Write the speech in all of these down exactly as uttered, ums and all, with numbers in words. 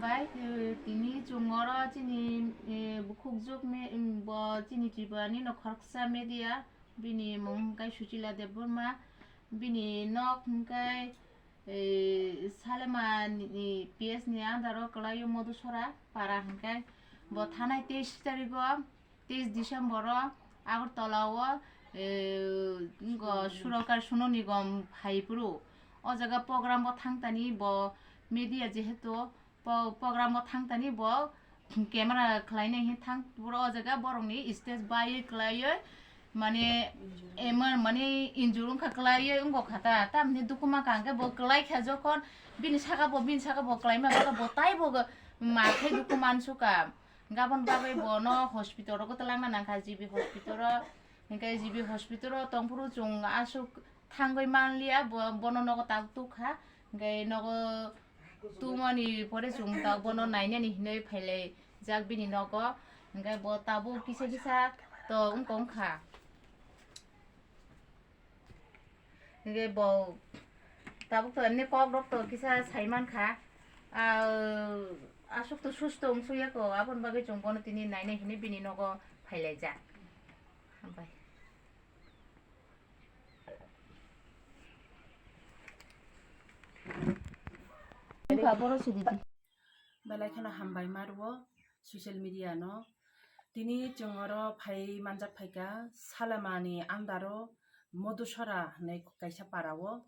Bai, eh, tini chwng oro chini, eh, bukhukjwk me-, em, bo chini Tripura ni no khoroksa media, bini mung hwnkhe Suchila Debbarma, bini nok hwnkhe, eh, Salema ni, ni P S ni under o kwlaio Madhusora para hwnkhe bo thanai teis tarikh o teis December o Agartala o, eh, ngo Surakar Sono Nigam phai phuru. O jaga program bo thang tani bo media jehetu po-, program bo thang tani bo camera khlai nai hin thang phuru o jaga borok ni stage bai kwlaioi mane eman mane injure wngkha kwlaioi wngkha ta tamni dukhu ma kha hwnkhe bo kwlai kha jokhon bini saka bo bini saka bo kwlai ma bo tai bo ma khe dukhu man suka. Gabon bagwi bono hospital rogo twlangna nangkha G B hospital o. Hinkhe G B hospital o tongphuru chwng aswk thangwi manliya, bo-, bono nogo tak tukha. Hinkhe nogo tumani pore chwng tak bono nainani hinwi phailaijak bini nogo. Hinkhe bo tabuk kisa kisa to wngkha wngkha. Hinkhe bo tabuk to emni kok rok to kisa sai mankha. Ah, aswk to susto wngsukya ko, aboni bagwi chwng bono tini nainai hinwi bini nogo phailaijak. Hambai. Wngkha boro si didi. Belai kheno hambai ma rwo social media no. Tini chwng oro phai manjak phaikha Salamani under o Madhusora hinwi kaisa para o.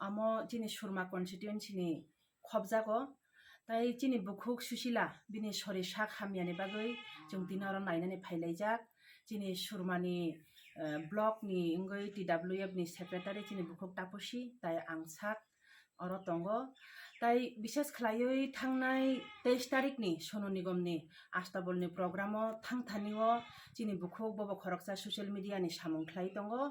Amo chini Surma constituency ni khobjago. Tai chini bukhuk Sushila bini sori sak hamyani bagwi chwng tini oro nainani phailaijak. Chini Surmani, eh, block ni wngwi T W F ni secretary chini bukhuk Tapusi tai ang sak oro tongo. Tai bises khlaiwi thangnai teis tarikh ni Sonu Nigam ni Astabol ni program o thang thani o chini bukhuk bobo khoroksa social media ni samung khlai tongo.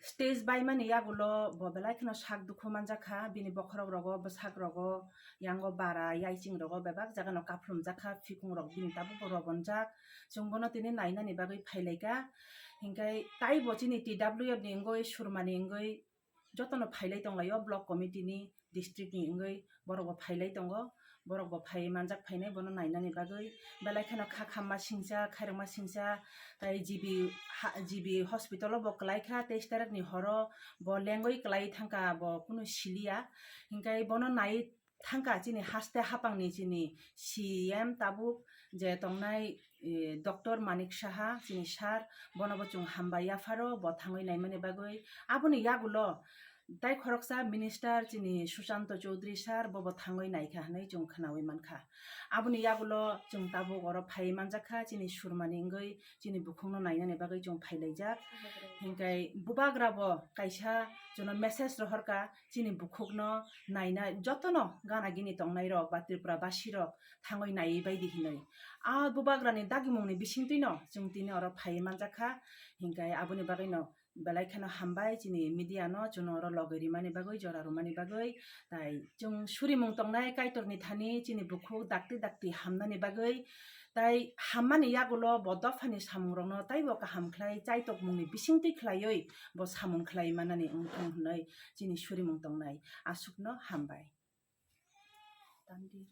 Stage baimani yagulo bo belai kheno sak dukhu manjakha, bini bokhorok rogo, bwsak rogo, yango bara, yaiching rogo bebak jagano kaphlumjakha, phikung rok bini tabukbo robonjak. Chwng bono tini nainani bagwi phailaikha. Hinkhe taibo chini T W F ni wngwi, Surmani wngwi jotono phailai tonglaio, block committee ni, district ni wngwi borok bo phailai tongo, borok bo phai manjak phainai bono nainani bagwi. Belai kheno kha khamma singcha, khairokma singcha, tai G B ha-, G B hospital o bo kwlai kha, teis tarik ni horo bo lengwi kwlai thangkha, bo kunu siliya. Hinkhe bono nai thangkha chini haste hapang ni chini C M tabuk je tongnai, eh, Doctor Manik Saha, chini sir, bono bo chwng hambai yapharo, bo thangwi naimani bagwi. Aboni yagulo tai khoroksa minister chini Sushanta Chowdhury sir, bobo thangwi naikha hinwi chwng khnawi mankha. Aboni yagulo chwng tabuk oro phai manjakha, chini Surmani wngwi chini bukhukno nainani bagwi chwng phailaijak. Hinkhe bubagra bo kaisa chwngno message rohorkha, chini bukhukno naina jotono gana gini tongnairok ba Tripura basirok thangwi naiwi baidi hinwi. A bubagrani dagimungni bisingtwino chwng tini oro phaiwi manjakha. Hinkhe aboni bagwino belai kheno hambai chini media no chwngno oro logwi rimani bagwi, jora rwmani bagwi. Tai chwng surimung tongnai Kaitorni thani chini bukhuk dakti dakti hamnani bagwi. Tai hammani yagulo bo dophani samungrokno taibo kaham khlai chaitokmungni bisingtwi khlaiwi bo samung khlai manani wngthong hwnwi chini surimung tongnai. Aswkno hambai. Tandi.